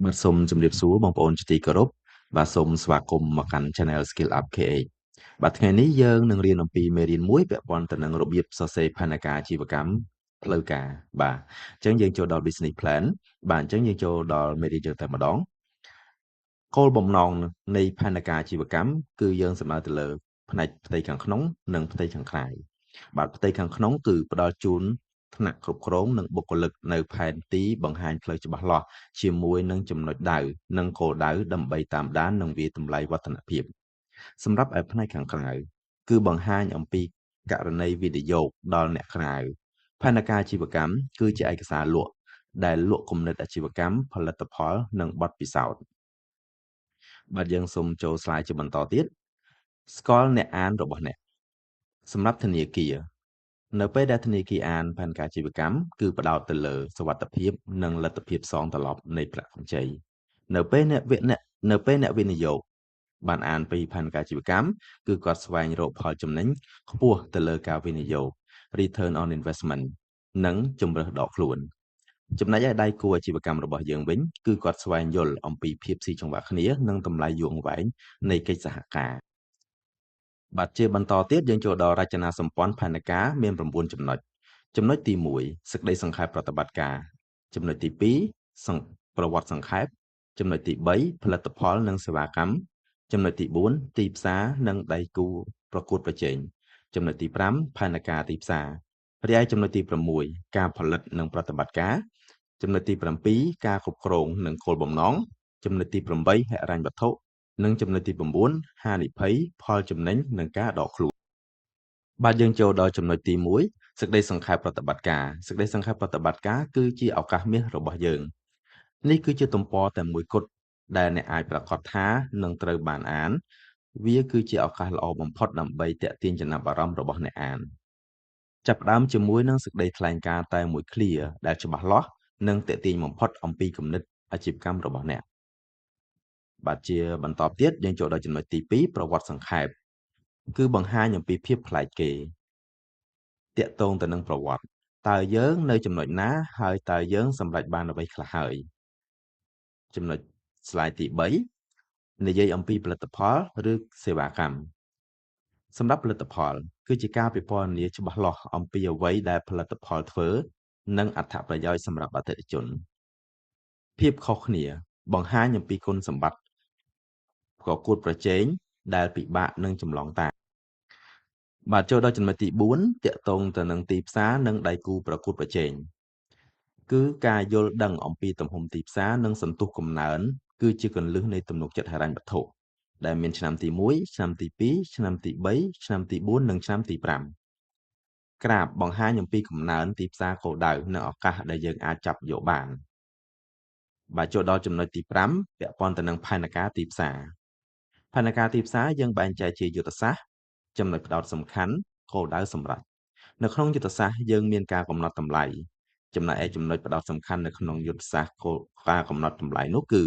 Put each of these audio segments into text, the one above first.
បាទសូមជម្រាបសួរបងប្អូនជាទីគោរពបាទសូមស្វាគមន៍មកកាន់ Channel Skill Up KH បាទថ្ងៃនេះយើងនឹងរៀនអំពីមេរៀនមួយពាក់ព័ន្ធទៅនឹងរបៀបសរសេរផែនការអាជីវកម្មផ្លូវការបាទអញ្ចឹងយើងចូលដល់ business plan បាទអញ្ចឹងយើងចូលដល់មេរៀនយើងតែម្ដងគោលបំណងនៃផែនការអាជីវកម្មគឺយើងសំដៅទៅលើផ្នែកផ្ទៃខាងក្នុងនិងផ្ទៃខាងក្រៅបាទផ្ទៃខាងក្នុងគឺផ្ដល់ជូនថ្នាក់គ្រប់គ្រងនិងបុគ្គលិកនៅផែនទីបង្ហាញផ្លូវច្បាស់លាស់ជាមួយនឹងចំណុចដៅនិងគោលដៅដើម្បីតាមដាននិងវាយតម្លៃវឌ្ឍនភាពសម្រាប់ឯផ្នែកខាងក្រៅគឺបង្ហាញអំពីករណីវិនិយោគដល់អ្នកក្រៅផែនការអាជីវកម្មគឺជាឯកសារលក់ដែលលក់គំនិតអាជីវកម្មផលិតផលនិងបទពិសោធន៍បាទយើងសូមចូល slide ជាបន្តទៀតស្គាល់អ្នកអានរបស់អ្នកសម្រាប់ធនាគារនៅពេលដែលធនាគារអានផែនការអាជីវកម្មគឺផ្ដោតទៅលើសុវត្ថិភាពនិងលទ្ធភាពសងត្រឡប់នៃប្រាក់កម្ចីនៅពេលអ្នកវិនិយោគបានអានពីផែនការអាជីវកម្មគឺគាត់ស្វែងរកផលចំណេញខ្ពស់ទៅលើការវិនិយោគ return on investment និងជំរើសដកខ្លួនចំណែកឯដៃគូអាជីវកម្មរបស់យើងវិញគឺគាត់ស្វែងយល់អំពីភាពស៊ីចង្វាក់គ្នានិងតម្លៃយូរអង្វែងនៃកិច្ចសហការបាទជាបន្តទៀតយើងចូលដល់រចនាសម្ព័ន្ធផែនការមាន9ចំណុចចំណុចទី1សេចក្តីសង្ខេបប្រតិបត្តិការចំណុចទី2ប្រវត្តិសង្ខេបចំណុចទី3ផលិតផលនិងសេវាកម្មចំណុចទី4ទីផ្សារនិងដៃគូប្រកួតប្រជែងចំណុចទី5ផែនការទីផ្សាររីឯចំណុចទី6ការផលិតនិងប្រតិបត្តិការចំណុចទី7ការគ្រប់គ្រងនិងគោលបំណងចំណុចទី8ហិរញ្ញវត្ថុនិងចំណុចទី9ហានិភ័យផលចំណេញនិងការដកខ្លួនបាទយើងចូលដល់ចំណុចទី1សេចក្តីសង្ខេបប្រតិបត្តិការសេចក្តីសង្ខេបប្រតិបត្តិការគឺជាឱកាសមាសរបស់យើងនេះគឺជាទំព័រតែមួយគត់ដែលអ្នកអាចប្រាកដថានឹងត្រូវបានអានវាគឺជាឱកាសល្អបំផុតដើម្បីទាក់ទាញចំណាប់អារម្មណ៍របស់អ្នកអានចាប់ផ្ដើមជាមួយនឹងសេចក្តីថ្លែងការណ៍តែមួយឃ្លាដែលច្បាស់លាស់និងទាក់ទាញបំផុតអំពីគំនិតអាជីវកម្មរបស់អ្នកបាទជាបន្តទៀតយើងចូលដល់ចំណុចទី2ប្រវត្តិសង្ខេបគឺបង្ហាញអំពីភាពប្លែកគេទាក់ទងទៅនឹងប្រវត្តិតើយើងនៅចំណុចណាហើយតើយើងសម្រេចបានអ្វីខ្លះហើយចំណុច slide ទី3និយាយអំពីផលិតផលឬសេវាកម្មសម្រាប់ផលិតផលគឺជាការពិពណ៌នាច្បាស់លាស់អំពីអ្វីដែលផលិតផលធ្វើនិងអត្ថប្រយោជន៍សម្រាប់អតិថិជនភាពខុសគ្នាបង្ហាញអំពីគុណសម្បត្តិប្រកួតប្រជែងដែលពិបាកនឹងចម្លងតាមបាទចូលដល់ចំណុចទី4ទាក់ទងទៅនឹងទីផ្សារនិងដៃគូប្រកួតប្រជែងគឺការយល់ដឹងអំពីទំហំទីផ្សារនិងសន្ទុះកំណើនគឺជាគន្លឹះនៃទំនុកចិត្តហិរញ្ញវត្ថុដែលមានឆ្នាំទី1ឆ្នាំទី2ឆ្នាំទី3ឆ្នាំទី4និងឆ្នាំទី5ក្រាបបង្ហាញអំពីកំណើនទីផ្សារគោលដៅនិងឱកាសដែលយើងអាចចាប់យកបានបាទចូលដល់ចំណុចទី5ពាក់ព័ន្ធទៅនឹងផែនការទីផ្សារផែនការទីផ្សារយើងបែងចែកជាយុទ្ធសាស្ត្រចំណុចផ្ដោតសំខាន់គោលដៅសម្រាប់នៅក្នុងយុទ្ធសាស្ត្រយើងមានការកំណត់តម្លៃចំណែកឯចំណុចផ្ដោតសំខាន់នៅក្នុងយុទ្ធសាស្ត្រគោលការកំណត់តម្លៃនោះគឺ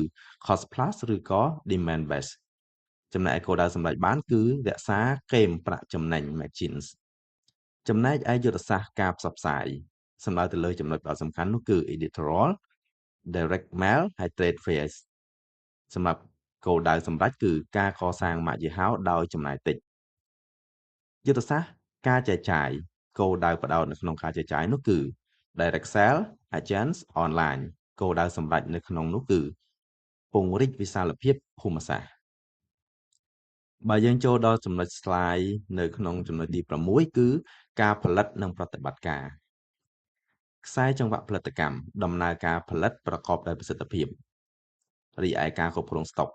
cost plus ឬក៏ demand base ចំណែកឯគោលដៅសម្រេចបានគឺរក្សាគែមប្រាក់ចំណេញ margins ចំណែកឯយុទ្ធសាស្ត្រការផ្សព្វផ្សាយសំដៅទៅលើចំណុចផ្ដោតសំខាន់នោះគឺ editorial direct mail ហើយ trade fairs សម្រាប់គោលដៅសម្រេចគឺការកសាងម៉ាកយីហោដោយចំណាយតិចយុទ្ធសាស្ត្រការចែកចាយគោលដៅផ្ដោតនៅក្នុងការចែកចាយនោះគឺ direct sale agents online គោលដៅសម្រេចនៅក្នុងនោះគឺពង្រីកវិសាលភាពភូមិសាស្ត្របើយើងចូលដល់ចំណុច slide នៅក្នុងចំណុចទី6គឺការផលិតនិងប្រតិបត្តិការខ្សែចង្វាក់ផលិតកម្មដំណើរការផលិតប្រកបដោយប្រសិទ្ធភាពរីឯការគ្រប់គ្រងស្តុក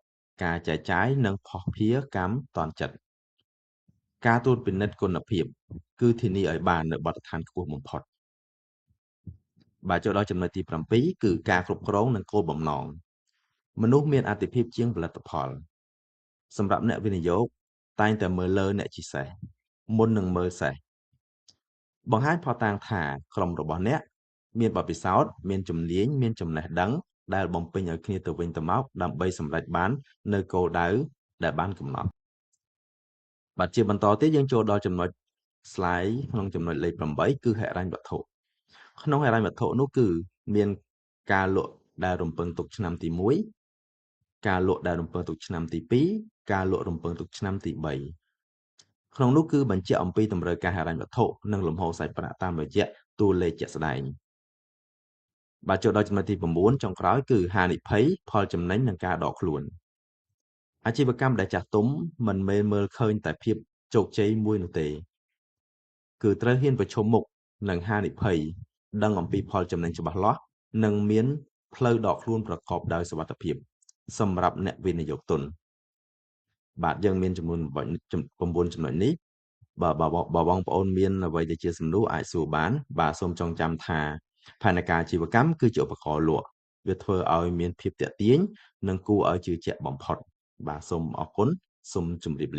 ការចែកចាយនិងភស្តុភារកម្មទាន់ចិត្តការត្រួតពិនិត្យគុណភាពគឺធានាឲ្យបាននូវបទដ្ឋានខ្ពស់បំផុតបាទចូលដល់ចំណុចទី7គឺការគ្រប់គ្រងនិងគោលបំណងមនុស្សមានអាទិភាពជាងផលិតផលសម្រាប់អ្នកវិនិយោគតែងតែមើលលើអ្នកជិះសេះមុននឹងមើលសេះបង្ហាញភស្តុតាងថាក្រុមរបស់អ្នកមានបទពិសោធន៍មានជំនាញមានចំណេះដឹងដែលបំពេញឲ្យគ្នាទៅវិញទៅមកដើម្បីសម្រេចបាននៅគោលដៅដែលបានកំណត់បាទជាបន្តទៀតយើងចូលដល់ចំណុច slide ក្នុងចំណុចលេខ8គឺហិរញ្ញវត្ថុក្នុងហិរញ្ញវត្ថុនោះគឺមានការលក់ ដែលរំពឹងទុកឆ្នាំទី1ការលក់ដែលរំពឹងទុកឆ្នាំទី2ការលក់រំពឹងទុកឆ្នាំទី3ក្នុងនោះគឺបញ្ជាក់អំពីតម្រូវការហិរញ្ញវត្ថុនិងលំហូរសាច់ប្រាក់តាមរយៈតួលេខជាក់ស្ដែងបាទចូលដល់ចំណុចទី9ចុងក្រោយគឺហានិភ័យផលចំណេញនិងការដកខ្លួនអាជីវកម្មដែលចាស់ទុំមិនមែនមើលឃើញតែភាពជោគជ័យមួយនោះទេគឺត្រូវហ៊ានប្រឈមមុខនឹងហានិភ័យដឹងអំពីផលចំណេញច្បាស់លាស់និងមានផ្លូវដកខ្លួនប្រកបដោយសុវត្ថិភាពសម្រាប់អ្នកវិនិយោគទុនបាទយើងមានចំនួន9ចំណុចនេះបើបើបងប្អូនមានអ្វីដែលជាសំណួរអាចសួរបានបាទសូមចងចាំថាផែនការអាជីវកម្មគឺជាឧបករណ៍លក់វាធ្វើឲ្យមានភាពទាក់ទាញនិងគួរឲ្យជឿជាក់បំផុតបាទសូមអរគុណសូមជម្រាបលា។